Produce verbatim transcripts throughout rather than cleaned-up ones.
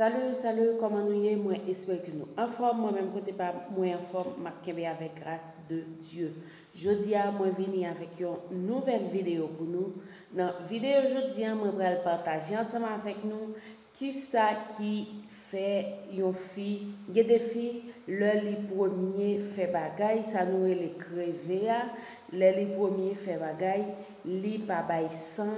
Salut, salut, kòman nou ye? Mwen espere ke nou anfòm. Mwen menm kote pa m, mwen anfòm, m ap kenbe avèk gras de Dye. Jodi a, mwen vini avèk yon nouvèl videyo pou nou. Nan videyo jodi a, mwen pral pataje ansanm avèk nou kisa ki fè yon fi, gen de fi, lè li premye fè bagay, sa nou rele kreve a, lè li premye fè bagay, li pa bay san,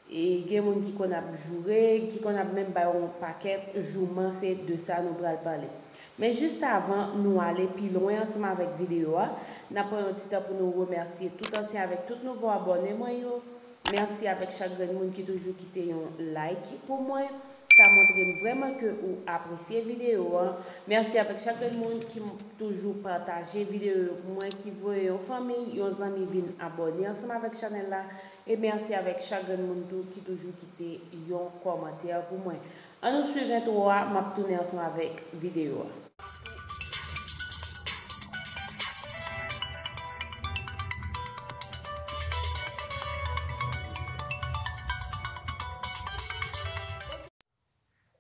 e gen moun ki konn ap joure, ki konn ap menm bay yon pakèt jouman, se de sa nou pral pale. Men jis avan nou ale pi lwen ansanm avèk videyo a, n ap pran yon ti tan pou nou remèsye tout ansyen avèk tout nouvo abòne mwen yo. Mèsi avèk chak grenn moun ki toujou kite yon like pou mwen. Sa montre m vrèman ke ou apresye videyo an. Mèsi avèk chak grenn moun ki m-, toujou pataje videyo yo pou mwen, ki voye yon fanmi, yon zanmi vin abòne ansanm avèk chanèl la. E mèsi avèk chak grenn moun tou ki toujou kite yon kòmantè pou mwen. Ann nou swiv entwo a, m ap tounen ansanm avèk videyo a.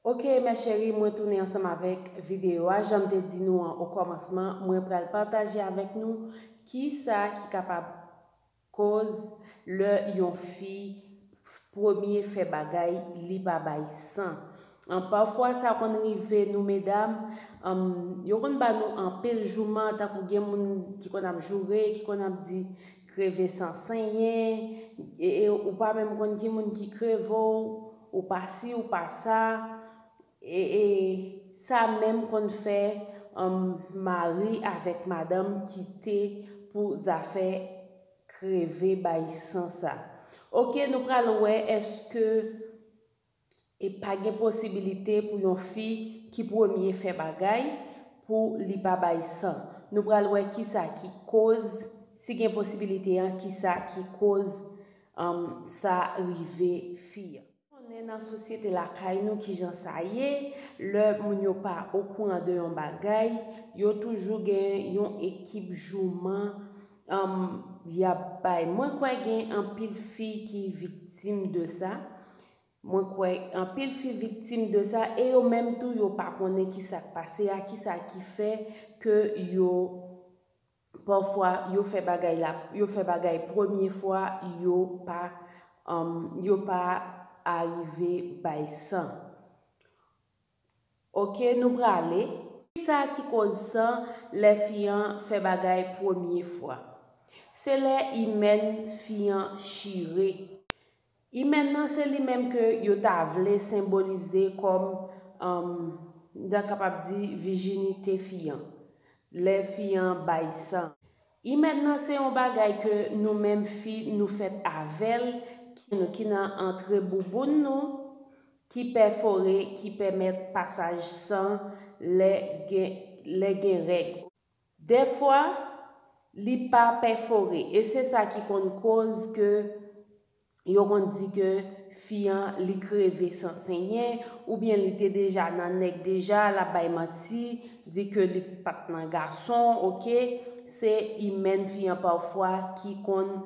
Ok, mes chéries, mwen tounen ansanm avèk videyo a. Jan m te di nou an o kòmansman, mwen pral pataje avèk nou kisa ki kapab koz lè yon fi premye fè bagay, li pa bay san. An, pafwa, sa konn rive nou, medam, an, yo konn ba nou anpil jouman, tankou gen moun ki konn ap joure, ki konn ap di, kreve san senyen, e, e ou pa menm konn ki moun ki kreve w, ou pa si, ou pa sa. E, e sa menm konn fè, an, mari avèk madanm kite pou zafè kreve bay san sa. Ok, nou pral wè èske e pa gen posibilite pou yon fi ki premye fè bagay pou li pa bay san. Nou pral wè kisa ki koz, si gen posibilite an, kisa ki koz, an, sa rive fi an. Konnen nan sosyete lakay nou kijan sa ye, lè moun yo pa okouran de yon bagay, yo toujou gen yon ekip jouman, an, y ap bay. Mwen kwè gen anpil fi ki viktim de sa. Mwen kwè anpil fi viktim de sa, e yo menm tou, yo pa konnen kisa k pase a, kisa ki fè ke yo, pafwa, yo fè bagay la, yo fè bagay premye fwa, yo pa, an, yo pa arive bay san. Ok, nou prale. Kisa ki koz san lè fi an fè bagay premye fwa? Se lè imèn fi an chire. Imèn nan se li menm ke yo ta vle senbolize kòm, an, m ta kapab di vijinite fi an. Lè fi an bay san. Imèn nan se yon bagay ke nou menm fi nou fèt avè l, ki, ki nan antre bouboun nou, ki pèfore, ki pèmèt pasaj san lè gen, lè gen règ. Dèfwa, li pa pèfore, e se sa ki konn koz ke yo konn di ke fi an li kreve san senyen, oubyen li te deja nan nèg deja, l ap bay manti, di ke li pa t nan gason, ok? Se imèn fi an pafwa ki konn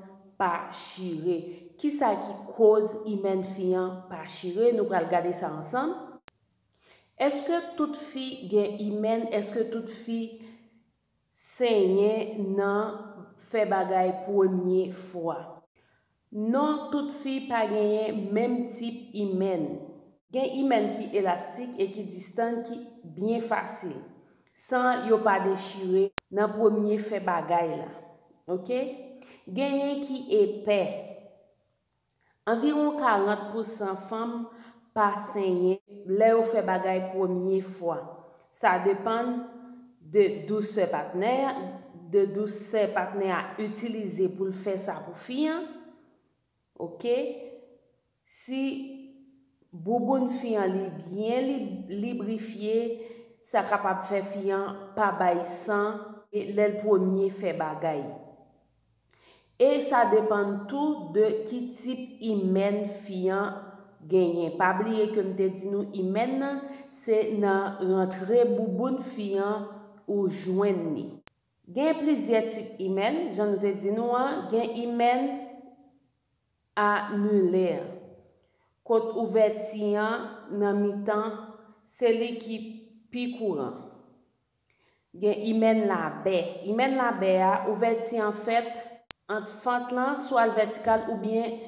pa chire. Kisa ki koz imèn fi an pa chire? Nou pral gade sa ansanm. Èske tout fi gen imèn? Èske tout fi senyen nan fè bagay premye fwa? Non, tout fi pa genyen menm tip imèn. Gen imèn ki elastik e ki distann, ki byen fasil, san yo pa dechire nan premye fè bagay la. Ok? Genyen ki epè. Anviwon karant pousan fanm pa senyen lè yo fè bagay premye fwa. Sa depann de dousè patnè a, de dousè patnè a itilize pou l fè sa pou fi an. Ok? Si bouboun fi an li byen lib-, librifye, sa kapab fè fi an pa bay san lè l premye fè bagay. E sa depann tou de ki tip imèn fi an genyen. Pa bliye ke m te di nou imèn nan, se nan rantre bouboun fi an ou jwenn li. Gen plizyè tip imèn, jan nou te di nou an, gen imèn anilè, kot ouvèti an nan mitan, se li ki pi kouran. Gen imèn labè. Imèn labè a, ouvèti an fèt ant fant lan, swa l vètikal oubyen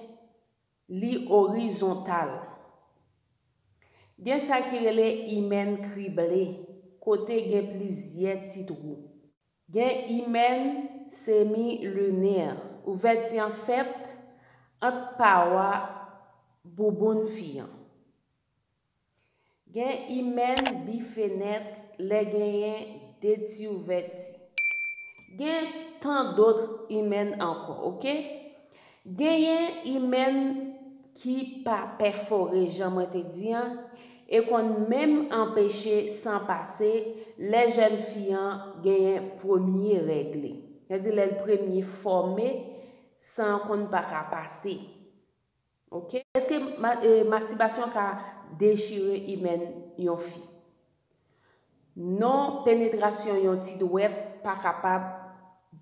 li orizontal. Gen sa ki rele imèn krible, kote gen plizyè ti twou. Gen imèn semilinè, ouvèti an fèt ant pawa bouboun fi an. Gen imèn bifenèt lè genyen de ti ouvèti. Gen tan dòt imèn ankò, oke? Genyen imèn ki pa pèfore, jan mwen te di an, e konn menm anpeche san pase lè jèn fi an genyen premye règ li. Sètadi lè l premye fòme, san konn pa ka pase. Oke? Èske ma, e, mastibasyon ka dechire imèn yon fi? Non, penetrasyon yon ti dwèt pa kapab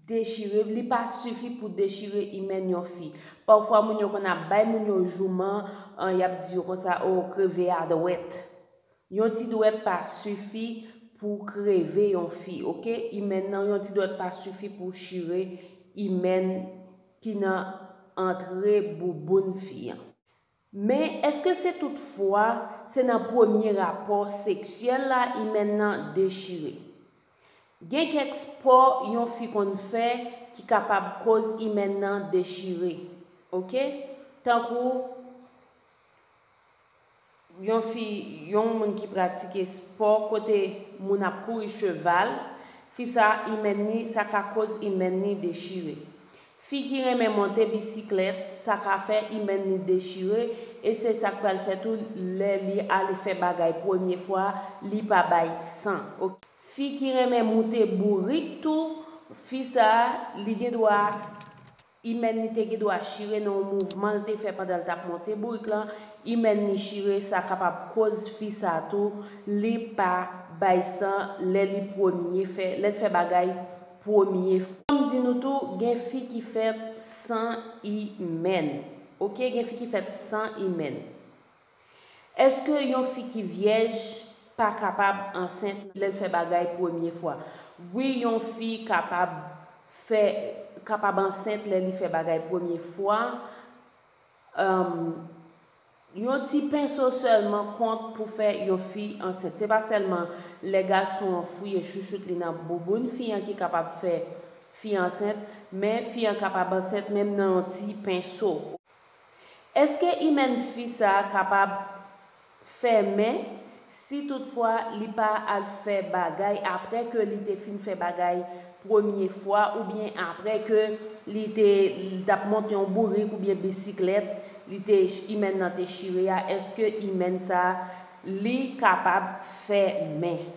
dechire, li pa sifi pou dechire imèn yon fi. Pafwa, moun yo konn ap bay moun yo jouman, an, y ap di yo konsa, "O, kreve a dwèt." Yon ti dwèt pa sifi pou kreve yon fi, oke? Imèn nan, yon ti dwèt pa sifi pou chire imèn ki nan antre bouboun fi an. Men, èske se tout fwa se nan premye rapò seksyèl la imèn nan dechire? Gen kèk spò yon fi konn fè ki kapab koz imèn nan dechire, oke? Tankou yon fi, yon moun ki pratike spò kote moun ap kouri cheval, fi sa, imèn ni, sa ka koz imèn ni dechire. Fi ki renmen monte bisiklèt, sa ka fè imèn ni dechire, e se sa k pral fè tou lè li ale fè bagay premye fwa, li pa bay san. Oke. Fi ki renmen moute bourik tou, fi sa, li gen dwa, imèn ni te gen dwa chire nan yon mouvman l te fè pandan l t ap monte bourik lan, imèn ni chire, sa kapab koz fi sa tou, li pa bay san lè li premye fè, lè l fè bagay premye fwa. Kòm di nou tou, gen fi ki fèt san imèn. Oke, gen fi ki fèt san imèn. Èske yon fi ki vyèj pa kapab ansent lè l fè bagay premye fwa? Wi, yon fi kapab fè, kapab ansent lè li fè bagay premye fwa. Em, yon ti penso sèlman kont pou fè yon fi ansent. Se pa sèlman lè gason an fouye chouchout li nan bouboun fi an ki kapab fè fi an ansent, men fi an kapab ansent menm nan yon ti penso. Èske imèn fi sa a kapab fèmen si toutfwa li pa al fè bagay apre ke li te fin fè bagay premye fwa, oubyen apre ke li te, li t ap monte yon bourik oubyen bisiklèt, li te, imèn nan te chire a, èske imèn sa a, li kapab fèmen?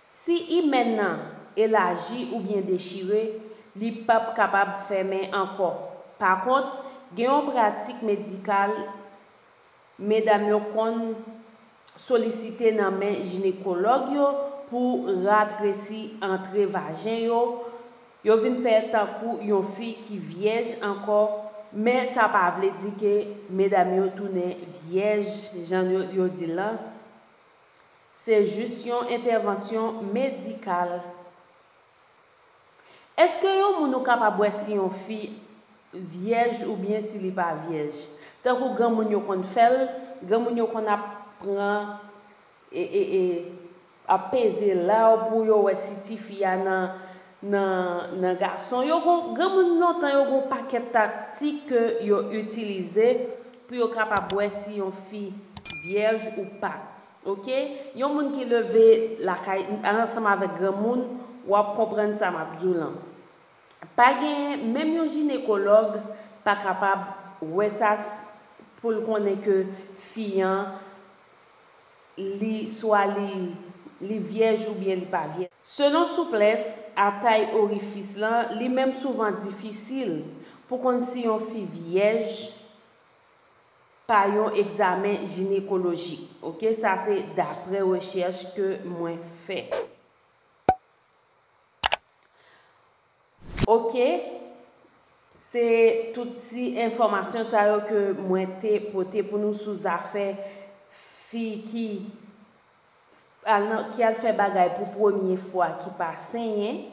Si imèn nan elaji oubyen dechire, li p ap kapab fèmen ankò. Pakont, gen yon pratik medikal medam yo konn solisite nan men jinekològ yo pou ratresi antre vajen yo. Yo vin fè tankou yon fi ki vyèj ankò, men sa pa vle di ke medam yo tounen vyèj, jan yo, yo di l lan. Se jis yon entèvansyon medikal. Èske yon moun ou kapab wè si yon fi vyèj oubyen si li pa vyèj? Tankou granmoun yo konn fè l, granmoun yo konn ap pran, e, e, e, ap peze law pou yo wè si tifi a nan, nan, nan gason. Yo gon, granmoun lontan yo gon pakèt taktik ke yo itilize pou yo kapab wè si yon fi vyèj ou pa. Oke? Yon moun ki leve lakay, ansanm avèk granmoun, w ap konprann sa m ap di w lan. Pa genyen, menm yon jinekològ pa kapab wè sa s-, pou l konnen ke fi an, li, swa li, li vyèj oubyen li pa vyèj. Selon souplès a tay orifis lan, li menm souvan difisil pou konn si yon fi vyèj pa yon egzamen jinekolojik. Oke, sa se daprè rechèch ke mwen fè. Oke, se tout ti enfòmasyon sa yo ke mwen te pote pou nou sou zafè fi ki al nan, ki al fè bagay pou premye fwa ki pa senyen,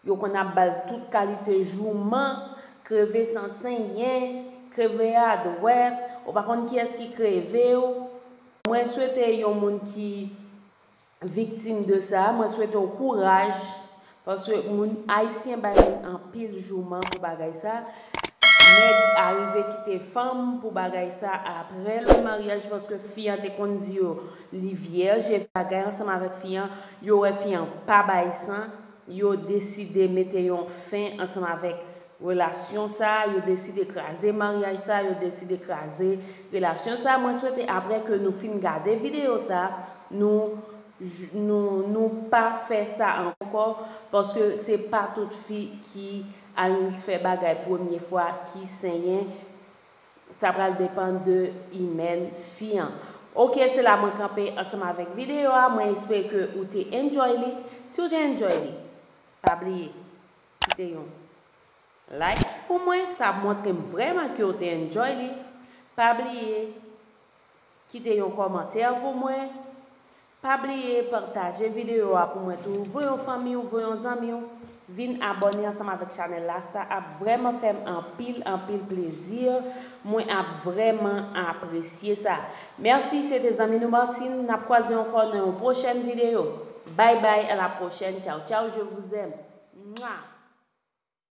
yo konn ap ba l tout kalite jouman, kreve san senyen, kreve a dwèt, ou pa konn kiyès ki kreve w. Mwen swete yon moun ki viktim de sa, mwen swete w kouraj, paske moun ayisyen bay moun anpil jouman pou bagay sa. Nèg arive kite fanm pou bagay sa apre le maryaj, paske fi an te konn di yo li vyèj, e bagay ansanm avèk fi an, yo wè fi an pa bay san, yo deside mete yon fen ansanm avèk relasyon sa, yo deside kraze maryaj sa, yo deside kraze relasyon sa. Mwen swete apre ke nou fin gade videyo sa, nou, nou, nou pa fè sa ankò, paske se pa tout fi ki al fè bagay premye fwa ki senyen. Sa pral depann de imèn fi an. Ok, se la mwen kanpe ansanm avèk videyo a. Mwen espere ke ou te enjoy li. Si w te enjoy li, pa bliye kite yon like pou mwen. Sa ap montre m vrèman ke w te enjoy li. Pa bliye kite yon kòmantè pou mwen. Pa bliye pataje videyo a pou mwen tou. Voye yon fanmi w, voye yon zanmi w. Vin abòne ansanm avèk chanèl la. Sa ap vrèman fè m anpil, anpil plezi. Mwen ap vrèman apresye sa. Mèsi, se te zanmi nou Martine. N ap kwaze ankò nan yon pwochèn videyo. Bye bye, à la prochaine. Ciao, ciao, je vous aime. Mwa!